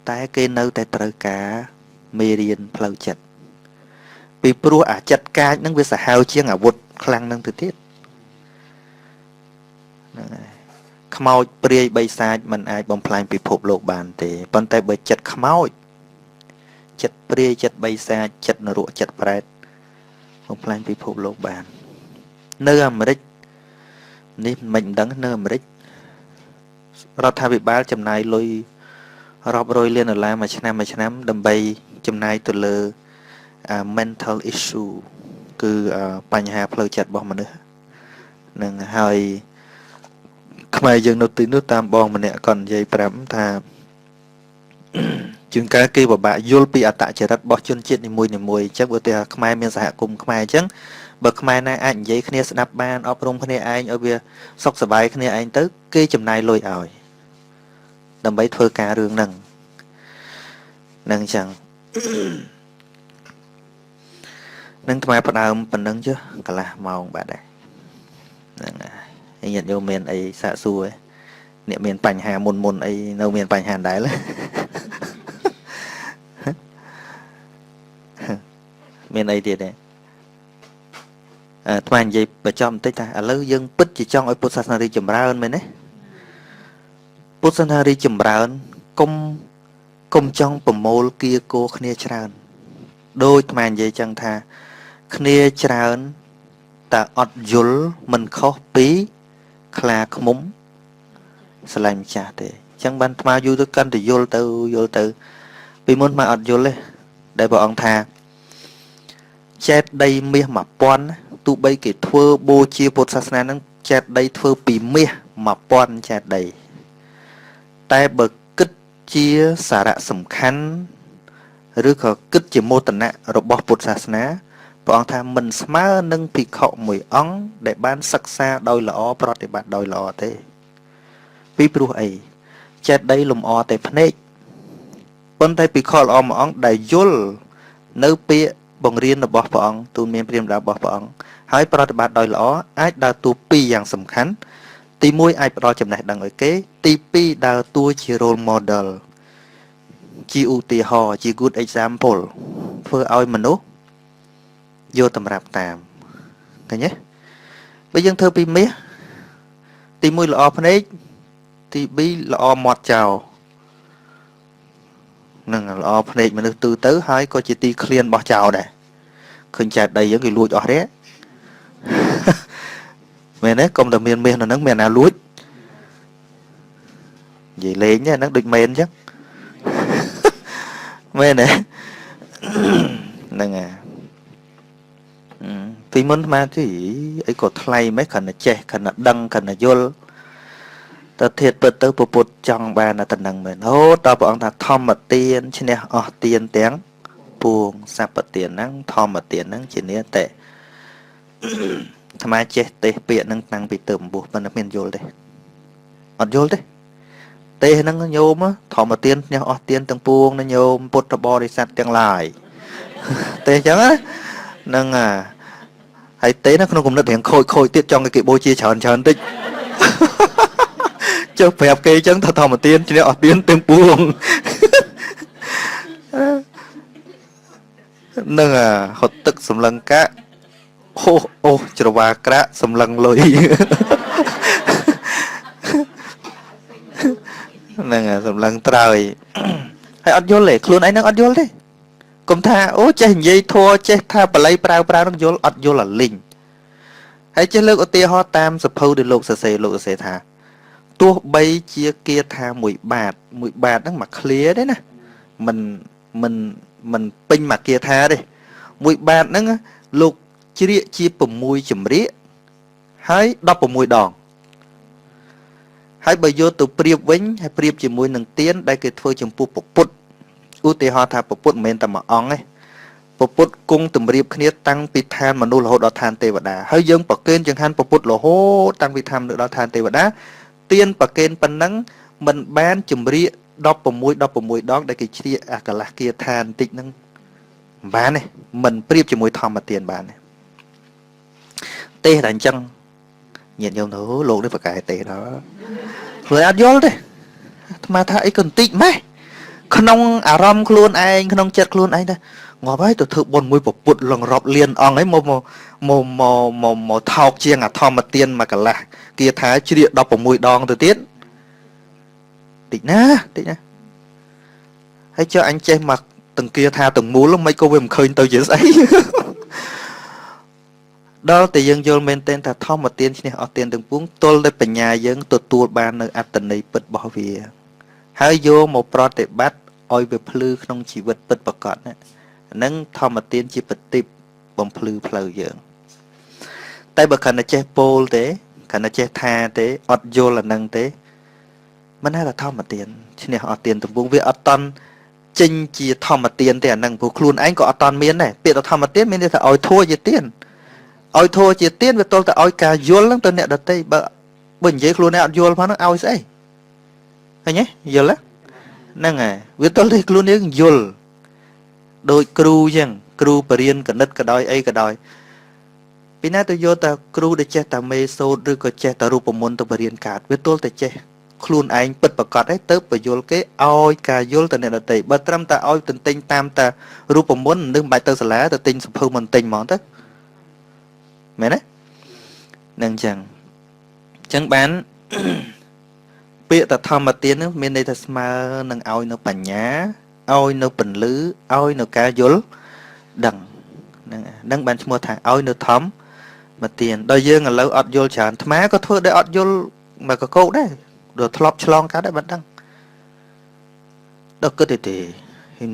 តែគេនៅតែត្រូវការមេរៀនផ្លូវចិត្តពីព្រោះអាចិត្តកាចហ្នឹងវាសាហាវជាងអាវុធខ្លាំងហ្នឹងទៅទៀតហ្នឹងហើយខ្មោចព្រាយបិសាចមិនអាចបំផ្លាញពិភពលោកបានទេប៉ុន្តែបើចិត្តខ្មោចចិត្តព្រាយចិត្តបិសាចចិត្តនរកចិត្តប្រែតបំផ្លាញពិភពលោកបាននៅអាមេរិកនេះមិនដឹងនៅអាមេរិករដ្ឋាភិបាលចំណាយលុយរាប់រយលានដុល្លារមួយឆ្នាំមួយឆ្នាំដើម្បីចំណាយទៅលើ mental issue គឺបញ្ហាផ្លូវចិត្តរបស់មនុស្សនឹងហើយខ្មែរយើងនៅទីនោះតាមបងម្នាក់គាត់និយាយប្រាប់ថាជាងការគេពិបាកយល់ពីអត្តចរិតរបស់ជនជាតិនីមួយៗអញ្ចឹងបើតែខ្មែរមានសហគមន៍ខ្មែរអញ្ចឹងបើខ្មែរណាអាចនិយាយគ្នាស្ដាប់បានអប់រំគ្នាឯងឲ្យវាសុខសប្បាយគ្នាឯងទៅគេចំណាយលុយឲ្យដើម្បីធ្វើការរឿងហ្នឹងនឹងអញ្ចឹងនឹងថ្មផ្ដើមប៉ុណ្ណឹងចុះកន្លះម៉ោងបាទដែរហ្នឹងហើយញាតិញោមមានអីសាកសួរឯងអ្នកមានបញ្ហាមុនមុនអីនៅមានបញ្ហាដែរមានអីទៀតទេអាត្មានិយាយបញ្ចប់បន្តិចថាឥឡូវយើងពិតជាចង់ឲ្យពុទ្ធសាសនារីចម្រើនមែនទេពុទ្ធសាសនារីចម្រើនកុំចង់ប្រមូលគៀគោគ្នាច្រើនដូចអាត្មានិយាយចឹងថាគ្នាច្រើនតែអត់យល់មិនខុសពីខ្លាឃ្មុំស្រឡាញ់ម្ចាស់ទេអញ្ចឹងបានអាត្មាយូរទៅកាន់តែយល់ទៅយល់ទៅពីមុនមកអត់យល់ទេដែលព្រះអង្គថាចេតដីមាស1000ទោះបីគេធ្វើបូជាពុទ្ធសាសនានឹងចេតដីធ្វើពីមាស1000ចេតដីតែបើគិតជាសារៈសំខាន់ឬក៏គិតជាមោទនៈរបស់ពុទ្ធសាសនាព្រះអង្គថាមិនស្មើនឹងភិក្ខុមួយអង្គដែលបានសិក្សាដោយល្អប្រតិបត្តិដោយល្អទេពីព្រោះអីចេតដីលំអតែភ្នែក ប៉ុន្តែភិក្ខុល្អមួយអង្គដែលយល់នៅពាក្យបង្រៀនរបស់ព្រះអង្គទូលមានព្រាមរបស់ព្រះអង្គហើយប្រតិបត្តិដោយល្អអាចដើរតួពីរយ៉ាងសំខាន់ទី1អាចផ្ដល់ចំណេះដឹងឲ្យគេទី2ដើរតួជា role model ជាឧទាហរណ៍ជា good example ធ្វើឲ្យមនុស្សយកតម្រាប់តាមឃើញទេបើយើងធ្វើពីមាសទី1ល្អភ្នែកទី2ល្អមាត់ចោលនឹងល្អភ្នែកមនុស្សទូទៅហើយក៏ជាទីឃ្លានរបស់ចោលដែរឃើញចែកដីយើងគេលួចអស់ទេមែនទេកុំតែមានមាសនៅហ្នឹងមានណាលួចនិយាយលេងទេហ្នឹងដូចមែនអញ្ចឹងមែនទេហ្នឹងហើយពីមុនអាទីអីក៏ថ្លៃម៉េចគ្រាន់តែចេះគ្រាន់តែដឹងគ្រាន់តែយល់តើធាតពិតទៅពុទ្ធចង់បានតែតំណឹងមែនហូតដល់ព្រះអង្គថាធម្មទានឈ្នះអស់ទានទាំងពួងសព្វទានហ្នឹងធម្មទានហ្នឹងជានិតិអាត្មាចេះទេសពាក្យហ្នឹងតាំងពីទៅបួសប៉ុន្តែមានយល់ទេអត់យល់ទេទេសហ្នឹងញោមធម្មទានឈ្នះអស់ទានទាំងពួងណាញោមពុទ្ធបរិស័ទទាំងឡាយទេអញ្ចឹងហ្នឹងហើយទេនៅក្នុងគំនិតរៀងខូចខូចទៀតចង់ឲ្យគេបូជាច្រើនច្រើនតិចចុះប្រាប់គេអញ្ចឹងថាធម្មទានឈ្នះអស់ទានទាំងពួងនឹងហត់ទឹកសម្លឹងកាក់អូអូច្រវាក្រាក់សម្លឹងលុយហ្នឹងសម្លឹងត្រើយហើយអត់យល់ទេខ្លួនឯងនឹងអត់យល់ទេកុំថាអូចេះនិយាយធัวចេះថាបល័យប្រើប្រើនឹងយល់អត់យល់អាលីងហើយចេះលើកឧទាហរណ៍តាមសភៅដែលលោកសរសេរលោកសរសេរថាទោះបីជាគាថាមួយបាតមួយបាតហ្នឹងមួយឃ្លាទេណាមិនមិនមិនពេញមួយគាថាទេមួយបាតហ្នឹងលោកជ្រៀកជា6ចម្រៀកហើយ16ដងហើយបើយកទៅប្រៀបវិញហើយប្រៀបជាមួយនឹងទានដែលគេធ្វើចំពោះពុទ្ធឧទាហរណ៍ថាពុទ្ធមិនមែនតែមួយអង្គទេពុទ្ធគង់តម្រៀបគ្នាតាំងពីឋានមនុស្សរហូតដល់ឋានទេវតាហើយយើងប្រគេនចង្ហាន់ពុទ្ធរហូតតាំងពីឋានមនុស្សដល់ឋានទេវតាទានប្រគេនប៉ុណ្ណឹងមិនបានចម្រៀក16 16ដងដែលគេជ្រៀកអាកលាស់គាថាបន្តិចហ្នឹងមិនបានទេមិនប្រៀបជាមួយធម្មទានបានទេទេសតែអញ្ចឹងញាតិញោមទៅលោកនេះប្រកែទេដល់ខ្លួនអត់យល់ទេអាត្មាថាអីក៏បន្តិចម៉េះក្នុងអារម្មណ៍ខ្លួនឯងក្នុងចិត្តខ្លួនឯងដែរងាប់ហើយទៅធ្វើបុណ្យមួយពុទ្ធលងរាប់លានអង្គហើយមកមកមកមកមកថោកជាងអាធម្មទានមកកន្លះគាថាជ្រៀក16ដងទៅទៀតតិចណាតិចណាហើយចុះអញចេះមកតង្គាថាទាំងមូលមិនក៏វាមិនឃើញទៅជាស្អីដល់តែយើងយល់មែនទែនថាធម្មទានឈ្នះអស់ទានទាំងពួងទល់តែបញ្ញាយើងទទួលបាននៅអត្តន័យពិតរបស់វាហើយយកមកប្រតិបត្តិឲ្យវាភ្លឺក្នុងជីវិតពិតប្រាកដណាហ្នឹងធម្មទានជាប្រតិបបំភ្លឺផ្លូវយើងតែបើគ្រាន់តែចេះពោលទេគ្រាន់តែចេះថាទេអត់យល់អាហ្នឹងទេមិនថាធម្មទានឈ្នះអស់ទានទាំងពួងវាអត់តន់ចេញជាធម្មទានទេអាហ្នឹងព្រោះខ្លួនឯងក៏អត់តន់មានដែរពាក្យថាធម្មទានមានន័យថាឲ្យធัวជាទានឲ្យធัวជាទានវាទល់តែឲ្យការយល់ហ្នឹងទៅអ្នកដទៃបើបើនិយាយខ្លួនឯងអត់យល់ផងហ្នឹងឲ្យស្អីឃើញទេយល់ទេហ្នឹងហើយវាទល់តែខ្លួនយើងយល់ដូចគ្រូអញ្ចឹងគ្រូបរៀនកណិតក៏ដោយអីក៏ដោយពីណាទៅយកតែគ្រូដែលចេះតែមេសូត្រឬក៏ចេះតែរូបមន្តទៅបរៀនកើតវាទល់តែចេះខ្លួនឯងពិតប្រកបឯងទៅបញ្យល់គេឲ្យការយល់ទៅអ្នកដទៃបើត្រឹមតែឲ្យទន្ទិញតាមតែរូបមន្តនឹងមិនបាច់ទៅសាលាទៅទិញសភៅមិនទិញហ្មងទៅមែនទេនឹងអញ្ចឹងអញ្ចឹងបានពាក្យតធម្មទាននឹងមានន័យថាស្មើនឹងឲ្យនៅបញ្ញាឲ្យនៅពន្លឺឲ្យនៅការយល់ដឹងហ្នឹងហ្នឹងបានឈ្មោះថាឲ្យនៅធម្មទានដល់យើងឥឡូវអត់យល់ច្រើនអាត្មាក៏ធ្វើដោយអត់យល់មកកកោកដែរដល់ធ្លាប់ឆ្លងកាត់ដែរមិនដឹងដល់គិតទេទេ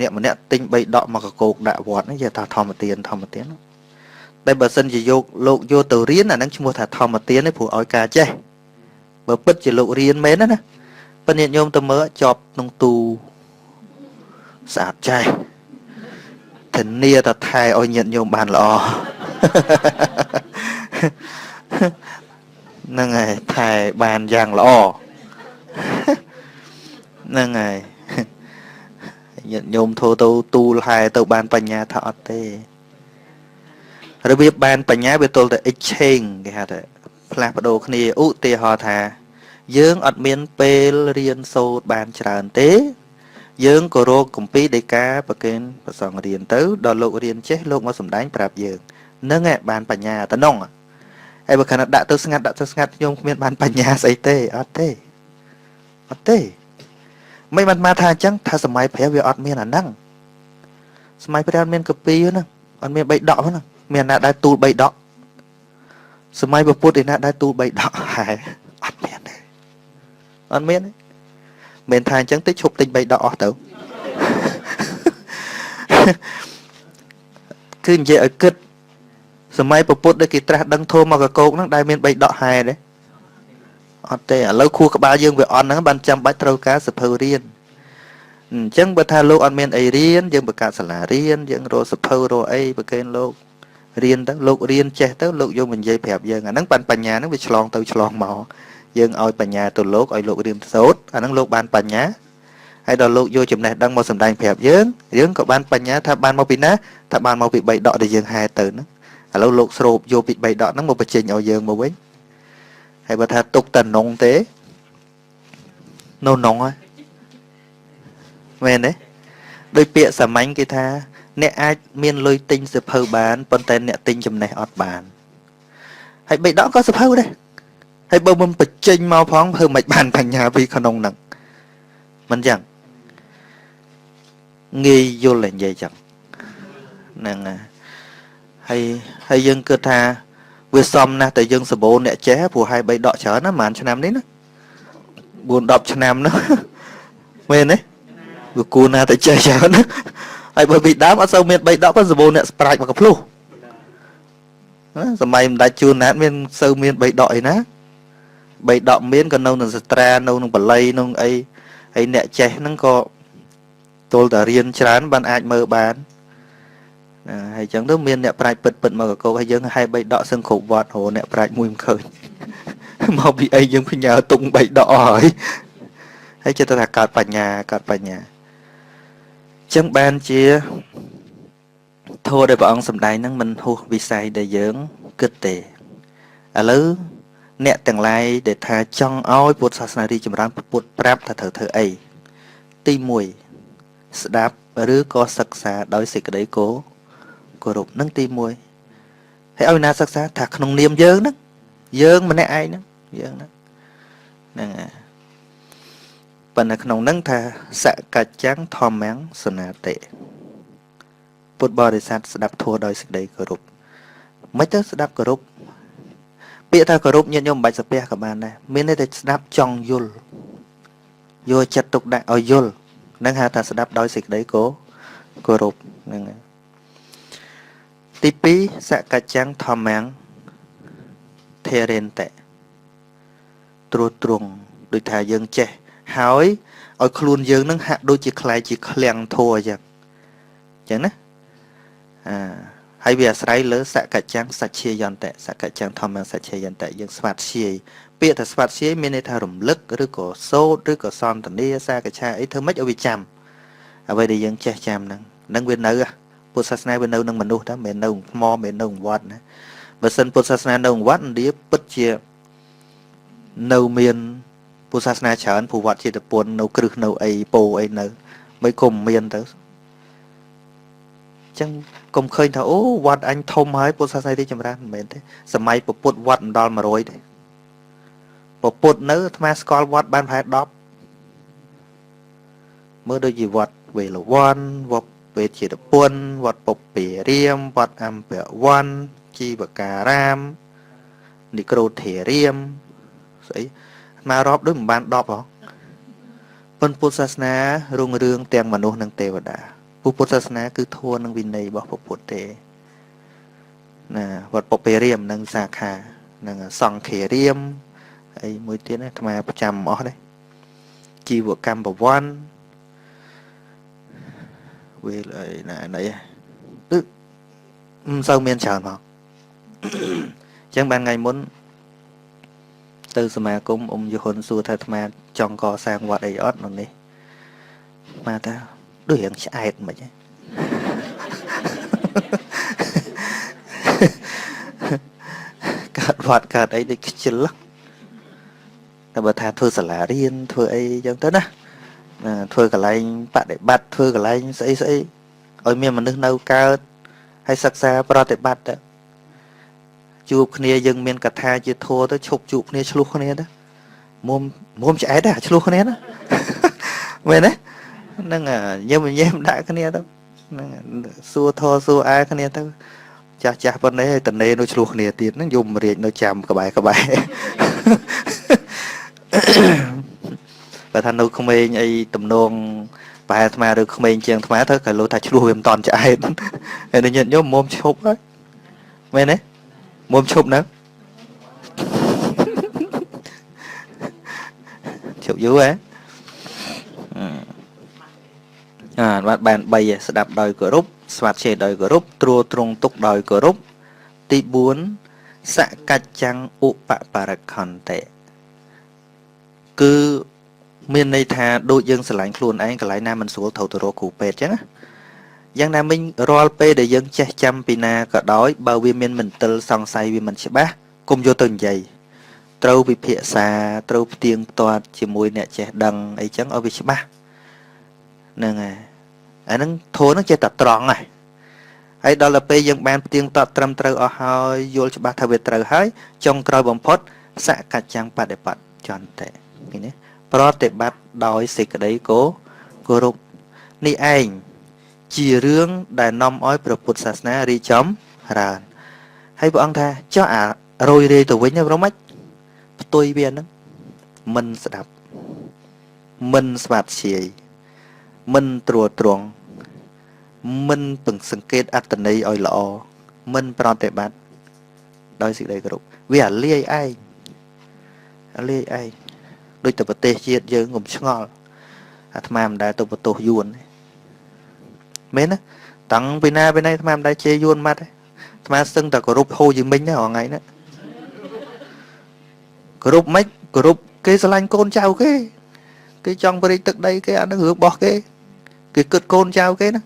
អ្នកម្នាក់ទិញ3ដកមកកកោកដាក់វត្តហ្នឹងគេថាធម្មទានធម្មទានតែបើសិនជាយកលោកយកទៅរៀនអាហ្នឹងឈ្មោះថាធម្មទានទេព្រោះឲ្យការចេះបើពិតជាលោករៀនមែនណាប៉ុន្តែញាតិញោមទៅមើលជាប់ក្នុងទូស្អាតចេះធានាថាថែឲ្យញាតិញោមបានល្អហ្នឹងហើយថែបានយ៉ាងល្អហ្នឹងហើយ ញាតិញោមធោទៅទូលហែទៅបានបញ្ញាថាអត់ទេរបៀបបានបញ្ញាវាទល់តែ exchange គេហៅថាផ្លាស់ប្ដូរគ្នាឧទាហរណ៍ថាយើងអត់មានពេលរៀនសូត្របានច្រើនទេយើងក៏រកគម្ពីរដីកាប្រគេនប្រសងរៀនទៅដល់លោករៀនចេះលោកមកសំដែងប្រាប់យើងនឹងឯងបានបញ្ញាតំណងហើយបើខណៈដាក់ទៅស្ងាត់ដាក់ទៅស្ងាត់ខ្ញុំគ្មានបានបញ្ញាស្អីទេអត់ទេអត់ទេមិនបានមកថាអញ្ចឹងថាសម័យព្រះវាអត់មានអាហ្នឹងសម័យព្រះអត់មានកពីហ្នឹងអត់មានបីដកហ្នឹងមានណាដែលទូលបីដកសម័យពុទ្ធឯណាដែលទូលបីដកហែអត់មានទេអត់មានទេមិនថាអញ្ចឹងទេឈប់ទិញបីដកអស់ទៅគឺនិយាយឲ្យគិតសម័យពុទ្ធដែលគេត្រាស់ដឹងធម៌មកកកោកហ្នឹងដែលមានបីដកហែទេអត់ទេឥឡូវខួរក្បាលយើងវាអន់ហ្នឹងបានចាំបាច់ត្រូវការសភៅរៀនអញ្ចឹងបើថាលោកអត់មានអីរៀនយើងបង្កើតសាលារៀនយើងរកសភៅរកអីប្រគេនលោករៀនទៅលោករៀនចេះទៅលោកយកមកនិយាយប្រាប់យើងអាហ្នឹងបានបញ្ញាហ្នឹងវាឆ្លងទៅឆ្លងមកយើងឲ្យបញ្ញាទៅលោកឲ្យលោករៀនសូត្រអាហ្នឹងលោកបានបញ្ញាហើយដល់លោកយកចំណេះដឹងមកសម្ដែងប្រាប់យើងយើងក៏បានបញ្ញាថាបានមកពីណាថាបានមកពីបីដកដែលយើងហែទៅហ្នឹងឥឡូវលោកស្រូបយកពីបីដកហ្នឹងមកបញ្ចេញឲ្យយើងមកវិញហើយបើថាទុកតែនងទេនៅនងហើយមែនទេដោយពាក្យសាមញ្ញគេថាអ្នកអាចមានលុយទិញសភៅបានប៉ុន្តែអ្នកទិញចំណេះអត់បានហើយបីដកក៏សភៅដែរហើយបើមិនបញ្ចេញមកផងធ្វើមិនបានបញ្ញាពីក្នុងហ្នឹងមិនចឹងងាយយល់តែនិយាយចឹងហ្នឹងហើយហើយយើងគិតថាវាសមណាស់តែយើងសម្បូរអ្នកចេះព្រោះហើយបីដកច្រើនណាប្រហែលឆ្នាំនេះណា4 10ឆ្នាំណាមែនទេវាគួរណាតែចេះច្រើនណាហើយបើពីដើមអត់សូវមានបីដកក៏សម្បូរអ្នកប្រាជ្ញមកកភ្លុះសម័យម្ដេចជួនណាតមានសូវមានបីដកអីណាបីដកមានក៏នៅនឹងសត្រានៅនឹងបល័យនឹងអីហើយអ្នកចេះហ្នឹងក៏ទល់តែរៀនច្រើនបានអាចមើលបានណាហើយចឹងទៅមានអ្នកប្រាជ្ញពិតពិតមកកកហើយយើងហែបីដកសឹងគ្រប់វត្តរអ្នកប្រាជ្ញមួយមិនឃើញមកពីអីយើងផ្ញើទុំបីដកហើយហើយចិត្តថាកើតបញ្ញាកើតបញ្ញាចឹងបានជាធម៌ដែលព្រះអង្គសម្ដែងហ្នឹងមិនហួសវិស័យដែលយើងគិតទេឥឡូវអ្នកទាំងឡាយដែលថាចង់ឲ្យពុទ្ធសាសនារីចម្រើនពុទ្ធប្រាប់ថាត្រូវធ្វើអីទី1ស្ដាប់ឬក៏សិក្សាដោយសេចក្តីគោរពនឹងទី1ហើយឲ្យណាសិក្សាថាក្នុងនាមយើងហ្នឹងយើងម្នាក់ឯងហ្នឹងយើងហ្នឹងហ្នឹងប៉ុន្តែក្នុងហ្នឹងថាសកច្ចំធម្មំសនាតិពុទ្ធបរិស័ទស្ដាប់ធម៌ដោយសេចក្តីគោរពមិនទៅស្ដាប់គោរពពាក្យថាគោរពញាតិញោមមិនបាច់សាពះក៏បានដែរមានន័យថាស្ដាប់ចង់យល់យកចិត្តទុកដាក់ឲ្យយល់នឹងហៅថាស្ដាប់ដោយសេចក្តីគោរពហ្នឹងទី2សកច្ចំធម្មំធេរិនតិត្រួតត្រងដូចថាយើងចេះហើយឲ្យខ្លួនយើងនឹងហាក់ដូចជាខ្លាយជាឃ្លាំងធัวអញ្ចឹងអញ្ចឹងណាអាហើយវាអាស្រ័យលើសកច្ចំសច្ឆាយន្តៈសកច្ចំធម្មសច្ឆាយន្តៈយើងស្វាត់ស្យាយពាក្យថាស្វាត់ស្យាយមានន័យថារំលឹកឬក៏សូត្រឬក៏សន្ទនាសាកឆាអីធ្វើម៉េចឲ្យវាចាំអ្វីដែលយើងចេះចាំហ្នឹងនឹងវានៅពុទ្ធសាសនាវានៅនឹងមនុស្សតែមិនមែននៅថ្មមិនមែននៅវត្តណាបើសិនពុទ្ធសាសនានៅវត្តឥណ្ឌាពិតជានៅមានពុទ្ធសាសនាច្រើនព្រោះវត្តចេតពុននៅគ្រឹះនៅអីពោអីនៅមិនគុំមានទៅចឹងកុំឃើញថាអូវត្តអញធំហើយពុទ្ធសាសនាទីចម្រើនមិនមែនទេសម័យពុទ្ធវត្តមិនដល់100ទេពុទ្ធនៅអាត្មាស្គាល់វត្តបានប្រហែល10មើលដូចជាវត្តវេលវ័នវត្តវេជិតពុនវត្តពុព្វារាមវត្តអំពវ័នជីវការាមនិក្រូធេរាមស្អីអាត្មារាប់ដូចមិនបាន10ហ៎ប៉ុន្តែពុទ្ធសាសនារុងរឿងទាំងមនុស្សនិងទេវតាពុទ្ធសាសនាគឺធម៌និងវិន័យរបស់ពុទ្ធទេណាវត្តពុព្វារាមនិងសាខានិងសង្ឃារាមអីមួយទៀតអាត្មាប្រចាំអស់ដែរជីវកម្មប្រវ័នវេលអីណាណីគឺមិនសូវមានច្រើនផងអញ្ចឹងបានថ្ងៃមុនទៅសមាគមអ៊ំយហ៊ុនសួរថាអាត្មាចង់កសាងវត្តអីអត់នៅនេះអាត្មាថា ដូចរឿងឆ្អែតមិនហ៎កើតវត្តកើតអីដូចខ្ជិលតែបើថាធ្វើសាលារៀនធ្វើអីចឹងទៅណាធ្វើកន្លែងបដិបត្តិធ្វើកន្លែងស្អីស្អីឲ្យមានមនុស្សនៅកើតហើយសិក្សាប្រតិបត្តិទៅជួបគ្នាយើងមានកថាជាធัวទៅឈប់ជួបគ្នាឆ្លោះគ្នាទៅមុំមុំឆ្អែតដែរឆ្លោះគ្នាណាមែនទេហ្នឹងញឹមញែមដាក់គ្នាទៅហ្នឹងសួរធរសួរអែគ្នាទៅចាស់ចាស់ប៉ុណ្ណេះហើយតនេនៅឆ្លោះគ្នាទៀតហ្នឹងយំរាជនៅចាំក្បែរក្បែរបើថានៅក្មេងអីទំនងប្រហែលអាត្មាឬក្មេងជាងអាត្មាទៅក៏លោថាឆ្លោះវាមិនតន់ឆ្អែតហើយញាតិញោមមុំឈប់ហើយមែនទេមុំឈប់ហ្នឹងឈប់យូរហ៎អាបាទបាន3ស្ដាប់ដោយគោរពស្វាត់ជេដោយគោរពត្រួត្រងទុកដោយគោរពទី4សកច្ចំឧបបរខន្តិគឺមានន័យថាដូចយើងស្រឡាញ់ខ្លួនឯងកន្លែងណាមិនស្រួលត្រូវទៅរកគ្រូពេទ្យចឹងណាយ៉ាងណាមិញរាល់ពេលដែលយើងចេះចាំពីណាក៏ដោយបើវាមានមន្ទិលសង្ស័យវាមិនច្បាស់កុំយកទៅនិយាយត្រូវពិភាក្សាត្រូវផ្ទៀងផ្ទាត់ជាមួយអ្នកចេះដឹងអីចឹងឲ្យវាច្បាស់ហ្នឹងហើយអាហ្នឹងធម៌ហ្នឹងចេះតែត្រង់ហើយហើយដល់ទៅពេលយើងបានផ្ទៀងផ្ទាត់ត្រឹមត្រូវអស់ហើយយល់ច្បាស់ថាវាត្រូវហើយចុងក្រោយបំផុតសកច្ចំបដិបត្តិចន្តិឃើញទេប្រតិបត្តិដោយសេចក្តីគោរពនេះឯងជារឿងដែលនាំឲ្យព្រះពុទ្ធសាសនារីចម្រើនហើយព្រះអង្គថាចុះអារយរាយទៅវិញហ្នឹងមិនផ្ទុយវាហ្នឹងមិនស្ដាប់មិនស្វាត់ជាយមិនត្រួតត្រងមិនពឹងសង្កេតអត្តន័យឲ្យល្អមិនប្រតិបត្តិដោយសេចក្តីគោរពវាអាលាយឯងអាលាយឯងដូចតែប្រទេសជាតិយើងកុំឆ្ងល់អាត្មាមិនដែលទៅបន្ទោសយួនទេមែនណាតាំងពីណាពីណៃអាត្មាមិនដែលជេរយួនម៉ាត់ទេអាត្មាស្ទឹងតែគោរពហូជីមិញណារាល់ថ្ងៃណាគោរពម៉េចគោរពគេស្រឡាញ់កូនចៅគេគេចង់បរិចទឹកដីគេអានឹងរឿងរបស់គេគេគិតកូនចៅគេណា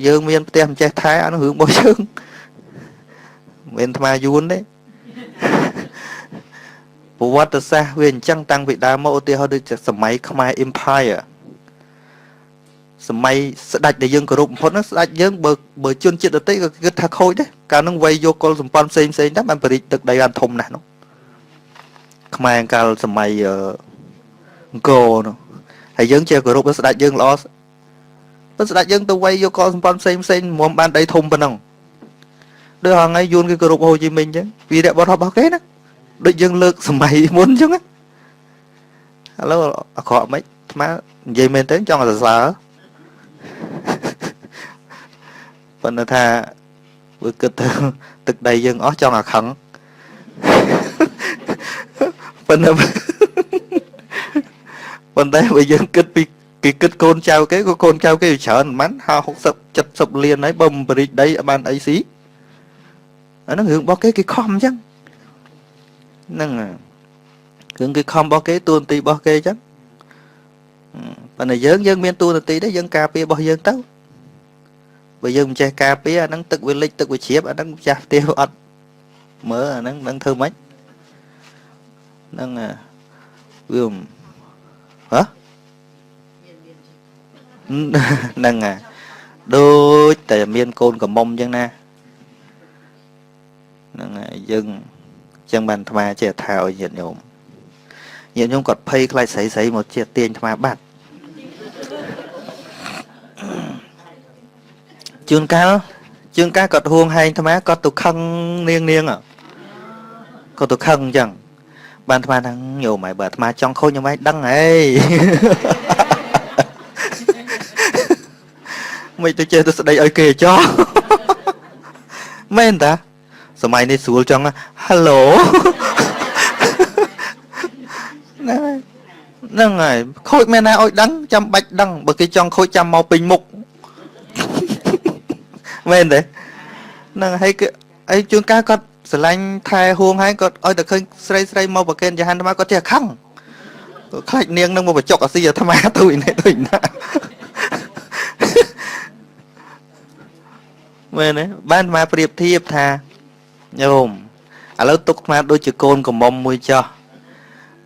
យើងមានផ្ទះមិនចេះថែអានឹងរឿងរបស់យើងមិនអាត្មាយួនទេប្រវត្តិសាស្ត្រវាអញ្ចឹងតាំងពីដើមមកឧទាហរណ៍ដូចសម័យខ្មែរ Empire សម័យស្ដេចដែលយើងគោរពបំផុតហ្នឹងស្ដេចយើងបើជនជាតិដទៃក៏គិតថាខូចដែរកាលហ្នឹងវៃយកកុលសម្ព័ន្ធផ្សេងផ្សេងដែរបានបរិចទឹកដីបានធំណាស់នោះខ្មែរកាលសម័យអង្គរនោះហើយយើងជាគោរពស្ដេចយើងល្អប៉ុន្តែស្ដេចយើងទៅវៃយកកុលសម្ព័ន្ធផ្សេងផ្សេងមុំបានដីធំប៉ុណ្ណឹងដូចហងៃយួនគេគោរពហូជីមិញអញ្ចឹងវីរៈបុរសរបស់គេណាដូចយើងលើកសម័យមុនអញ្ចឹងឥឡូវអាក្រក់មិនអាត្មានិយាយមែនទេចង់ឲ្យសរសើរប៉ុន្តែថាវាគិតទៅទឹកដីយើងអស់ចង់អាខឹងប៉ុន្តែបើយើងគិតពីគេគិតកូនចៅគេក៏កូនចៅគេច្រើនប៉ុន្មាន50 60 70លានហើយបើមិនបរិចដីបានអីស៊ីអាហ្នឹងរឿងរបស់គេគេខំអញ្ចឹងហ្នឹងរឿងគេខំរបស់គេតួនាទីរបស់គេអញ្ចឹងប៉ុន្តែយើងមានតួនាទីដែរយើងការពាររបស់យើងទៅបើយើងមិនចេះការពារអាហ្នឹងទឹកវាលិចទឹកវាជ្រាបអាហ្នឹងម្ចាស់ផ្ទះអត់មើលអាហ្នឹងនឹងធ្វើម៉េចហ្នឹងវាហ៎ហ្នឹងដូចតែមានកូនកំមុំអញ្ចឹងណាហ្នឹងយើងចឹងបានអាត្មាចេះថាឲ្យញាតិញោមញាតិញោមគាត់ភ័យខ្លាចស្រីស្រីមកជាទាញអាត្មាបាត់ជួនកាលគាត់ហួងហែងអាត្មាគាត់ទៅខឹងនាងគាត់ទៅខឹងអញ្ចឹងបានអាត្មាថាញោមហើយបើអាត្មាចង់ខូចញោមឯងដឹងហីមិនទៅចេះទៅស្ដីឲ្យគេចោះមែនតាសម័យនេះស្រួលចង់ Hello ហ្នឹងហើយខូចមែនណាឲ្យដឹងចាំបាច់ដឹងបើគេចង់ខូចចាំមកពេញមុខមែនទេហ្នឹងហើយគេអីជួនកាលគាត់ស្រឡាញ់ថែហួងហើយគាត់ឲ្យតែឃើញស្រីស្រីមកប្រកេនចហានមកគាត់ចេះខឹង ខ្លាចនាងនឹងមកបញ្ចុកអាស៊ីអាត្មាទៅឯនេះទៅឯណាមែនទេបានមកប្រៀបធៀបថាញោមឥឡូវទុកអាត្មាដូចជាកូនកំមុំមួយចោះ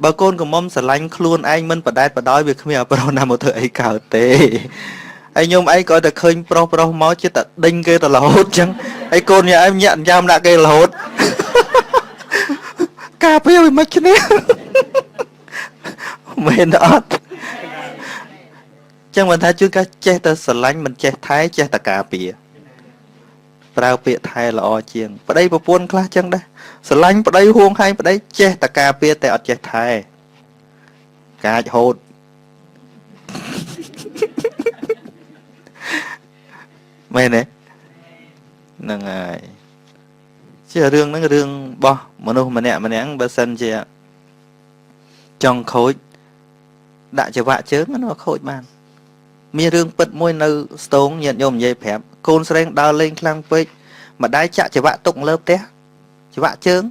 បើកូនកំមុំស្រឡាញ់ខ្លួនឯងមិនបដែតបដោយវាគ្មានអប្រុសណាមកធ្វើអីកើតទេហើយញោមឯងក៏តែឃើញប្រុសប្រុសមកចិត្តតែដេញគេទៅរហូតចឹងហើយកូនញ៉ែឯងញាក់ញ៉ាំដាក់គេរហូតការពារវាមិនឈ្នះមែនអត់ចឹងមិនថាជួនកាលចេះតែស្រឡាញ់មិនចេះថែចេះតែការពារប្រើពាក្យថែល្អជាងប្តីប្រពន្ធខ្លះចឹងដែរស្រឡាញ់ប្តីហួងហែងប្តីចេះតែការពារតែអត់ចេះថែកាចហូតមែនទេហ្នឹងហើយជារឿងហ្នឹងរឿងរបស់មនុស្សម្នាក់ម្នាក់បើសិនជាចង់ខូចដាក់ចង្វាក់ជើងហ្នឹងខូចបានមានរឿងពិតមួយនៅស្ទងញាតិញោមនិយាយប្រាប់កូនស្រីដើរលេងខ្លាំងពេកម្ដាយចាក់ចង្វាក់ទុកលើផ្ទះចង្វាក់ជើង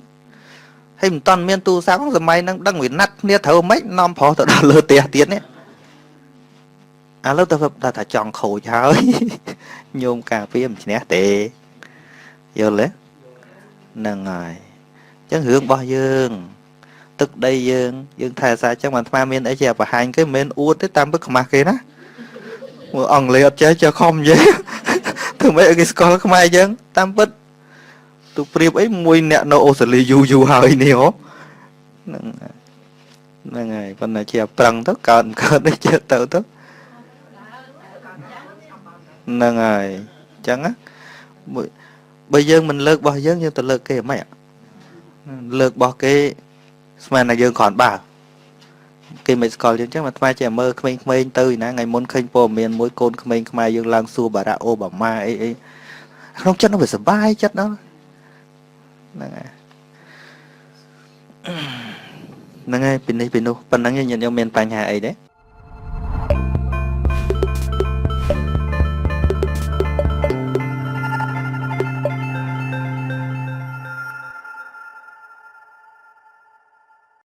ហើយមិនតាន់មានទូរស័ព្ទសម័យហ្នឹងដឹងវាណាត់គ្នាត្រូវម៉េចនាំប្រុសទៅដល់លើផ្ទះទៀតនេះឥឡូវទៅថាចង់ខូចហើយញោមការពារមិនឈ្នះទេយល់ទេហ្នឹងហើយអញ្ចឹងរឿងរបស់យើងទឹកដីយើងយើងថែសារអញ្ចឹងបានអាត្មាមានអីជាបង្ហាញគេមិនមែនអួតទេតាមពិតខ្មាស់គេណាមើលអង់គ្លេសអត់ចេះចេះខំនិយាយធ្វើម៉េចឲ្យគេស្គាល់ខ្មែរយើងតាមពិតទូប្រៀបអីមួយអ្នកនៅអូស្ត្រាលីយូរយូរហើយនេះហ៎ហ្នឹងហ្នឹងហើយប៉ុន្តែជាប្រឹងទៅកើតមិនកើតទេចេះទៅទៅហ្នឹងហើយអញ្ចឹងណាបើយើងមិនលើករបស់យើងយើងទៅលើកគេហ្មងលើករបស់គេស្មានតែយើងគ្រាន់បើគេមិនស្គាល់យើងចឹងអាត្មាចេះមើលក្មេងៗទៅណាថ្ងៃមុនឃើញព័ត៌មានមួយកូនក្មេងខ្មែរយើងឡើងសួរបារ៉ាអូបាម៉ាអីអីក្នុងចិត្តនោះវាសុបាយចិត្តណាស់ហ្នឹងហើយហ្នឹងហើយពីនេះពីនោះប៉ុណ្ណឹងញាតិញោមមានបញ្ហាអីទេ